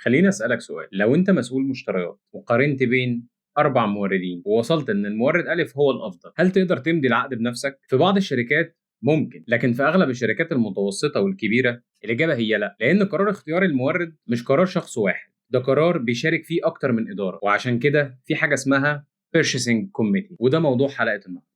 خليني اسالك سؤال: لو انت مسؤول مشتريات وقارنت بين 4 موردين ووصلت ان المورد الف هو الافضل، هل تقدر تمضي العقد بنفسك؟ في بعض الشركات ممكن، لكن في اغلب الشركات المتوسطة والكبيرة الاجابة هي لا، لان قرار اختيار المورد مش قرار شخص واحد، ده قرار بيشارك فيه اكتر من اداره، وعشان كده في حاجة اسمها purchasing committee، وده موضوع حلقة النهارده.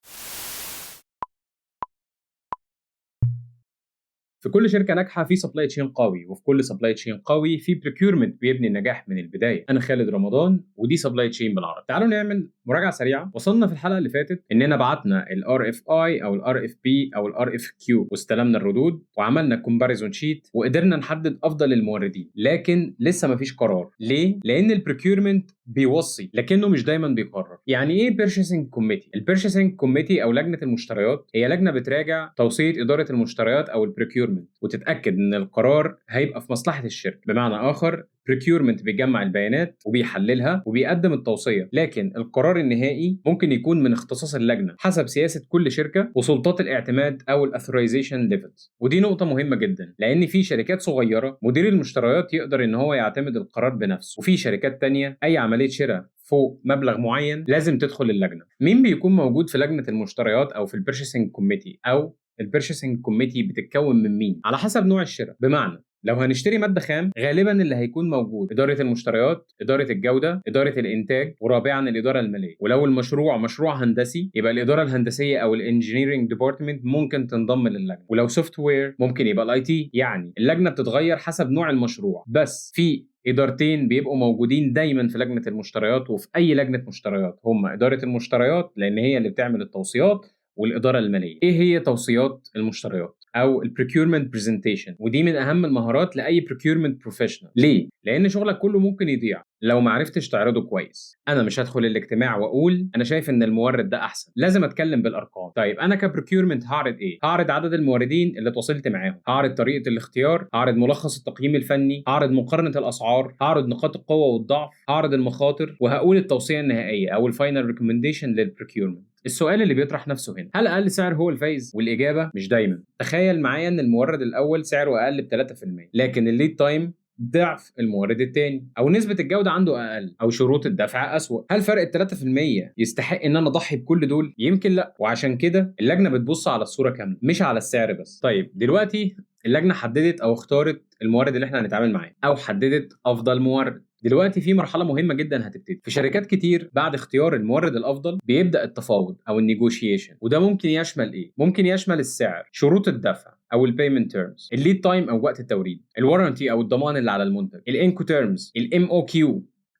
في كل شركة ناجحة في supply chain قوي، وفي كل supply chain قوي في procurement بيبني النجاح من البداية. انا خالد رمضان ودي supply chain بالعربي. تعالوا نعمل مراجعه سريعة. وصلنا في الحلقة اللي فاتت اننا بعتنا ال RFI او ال RFP او ال RFQ واستلمنا الردود وعملنا comparison sheet وقدرنا نحدد افضل الموردين، لكن لسه مفيش قرار. ليه؟ لان ال procurement بيوصي لكنه مش دايما بيقرر. يعني ايه purchasing committee؟ ال purchasing committee او لجنة المشتريات هي لجنة بتراجع توصية ادارة المشتريات او ال procurement وتتاكد ان القرار هيبقى في مصلحة الشركة. بمعنى اخر، procurement بيجمع البيانات وبيحللها وبيقدم التوصية، لكن القرار النهائي ممكن يكون من اختصاص اللجنة حسب سياسة كل شركة وسلطات الاعتماد او ال authorization levels. ودي نقطة مهمة جدا، لان في شركات صغيرة مدير المشتريات يقدر ان هو يعتمد القرار بنفسه، وفي شركات تانية اي عملية شراء فوق مبلغ معين لازم تدخل اللجنة. مين بيكون موجود في لجنة المشتريات او في ال purchasing committee؟ او ال purchasing committee بتتكون من مين؟ على حسب نوع الشراء. بمعنى لو هنشتري مادة خام، غالبا اللي هيكون موجود ادارة المشتريات، ادارة الجوده، ادارة الانتاج، ورابعا الادارة الماليه. ولو المشروع مشروع هندسي يبقى الادارة الهندسية او ال engineering department ممكن تنضم للجنه، ولو software ممكن يبقى ال IT. يعني اللجنة بتتغير حسب نوع المشروع، بس في ادارتين بيبقوا موجودين دايما في لجنة المشتريات وفي اي لجنة مشتريات، هم ادارة المشتريات لان هي اللي بتعمل التوصيات، والادارة المالية. ايه هي توصيات المشتريات او ال procurement presentation؟ ودي من اهم المهارات لاي procurement professional. ليه؟ لان شغلك كله ممكن يضيع لو ما عرفتش تعرضه كويس. انا مش هدخل الاجتماع واقول انا شايف ان المورد ده احسن، لازم اتكلم بالارقام. طيب انا ك procurement هعرض ايه؟ هعرض عدد الموردين اللي تواصلت معاهم، هعرض طريقه الاختيار، هعرض ملخص التقييم الفني، هعرض مقارنة الاسعار، هعرض نقاط القوة والضعف، هعرض المخاطر، وهقول التوصية النهائية او ال final recommendation لل procurement. السؤال اللي بيطرح نفسه هنا: هل اقل سعر هو الفايز؟ والاجابة مش دايما. تخيل معايا ان المورد الاول سعره اقل ب 3%، لكن ال lead time ضعف المورد الثاني، او نسبه الجودة عنده اقل، او شروط الدفع اسوأ. هل فرق ال 3% يستحق ان انا اضحي بكل دول؟ يمكن لا. وعشان كده اللجنة بتبص على الصورة كاملة مش على السعر بس. طيب دلوقتي اللجنة حددت او اختارت المورد اللي احنا هنتعامل معاه، او حددت افضل مورد. دلوقتي في مرحلة مهمة جدا هتبتدي في شركات كتير. بعد اختيار المورد الافضل بيبدا التفاوض او ال negotiation، وده ممكن يشمل ايه؟ ممكن يشمل السعر، شروط الدفع او ال payment terms، ال lead time او وقت التوريد، ال warranty او الضمان اللي على المنتج، ال Incoterms، ال MOQ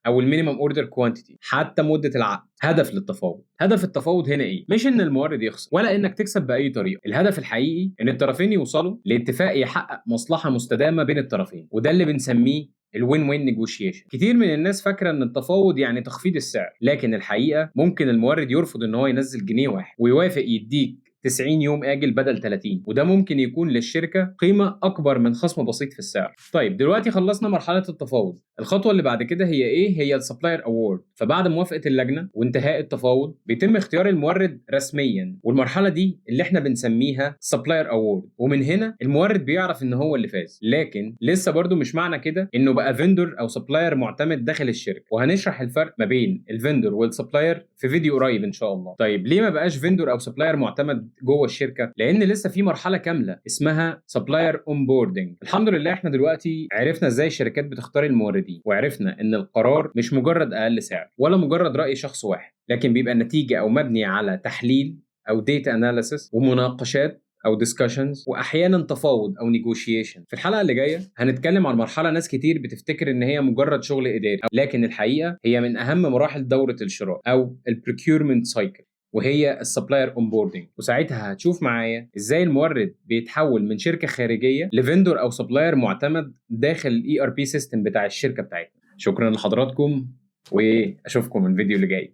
او ال minimum order quantity، حتى مده العقد. هدف للتفاوض: هدف التفاوض هنا ايه؟ مش ان المورد يخسر ولا انك تكسب باي طريقه. الهدف الحقيقي ان الطرفين يوصلوا لاتفاق يحقق مصلحة مستدامة بين الطرفين، وده اللي بنسميه ال win win negotiation. كتير من الناس فاكره ان التفاوض يعني تخفيض السعر، لكن الحقيقة ممكن المورد يرفض ان هو ينزل جنيه واحد ويوافق يديك 90 يوم اجل بدل 30، وده ممكن يكون للشركة قيمة اكبر من خصم بسيط في السعر. طيب دلوقتي خلصنا مرحلة التفاوض، الخطوة اللي بعد كده هي ايه؟ هي ال supplier award. فبعد موافقة اللجنة وانتهاء التفاوض بيتم اختيار المورد رسميا، والمرحلة دي اللي احنا بنسميها supplier award، ومن هنا المورد بيعرف ان هو اللي فاز. لكن لسه برضو مش معنى كده انه بقى vendor او supplier معتمد داخل الشركه، وهنشرح الفرق ما بين ال vendor وال supplier في فيديو قريب ان شاء الله. طيب ليه ما بقاش vendor او supplier معتمد جوه الشركة؟ لان لسه في مرحلة كاملة اسمها supplier onboarding. الحمد لله احنا دلوقتي عرفنا ازاي الشركات بتختار الموردين، وعرفنا ان القرار مش مجرد اقل سعر ولا مجرد راي شخص واحد، لكن بيبقى نتيجة او مبني على تحليل او data analysis ومناقشات او discussions، واحيانا تفاوض او negotiation. في الحلقة اللي جاية هنتكلم عن مرحلة ناس كتير بتفتكر ان هي مجرد شغل اداري، لكن الحقيقة هي من اهم مراحل دوره الشراء او ال procurement cycle، وهي ال supplier onboarding. وساعتها هتشوف معايا ازاي المورد بيتحول من شركة خارجية ل vendor او supplier معتمد داخل ال ERP system بتاع الشركة بتاعتنا. شكرا لحضراتكم واشوفكم الفيديو اللي جاي.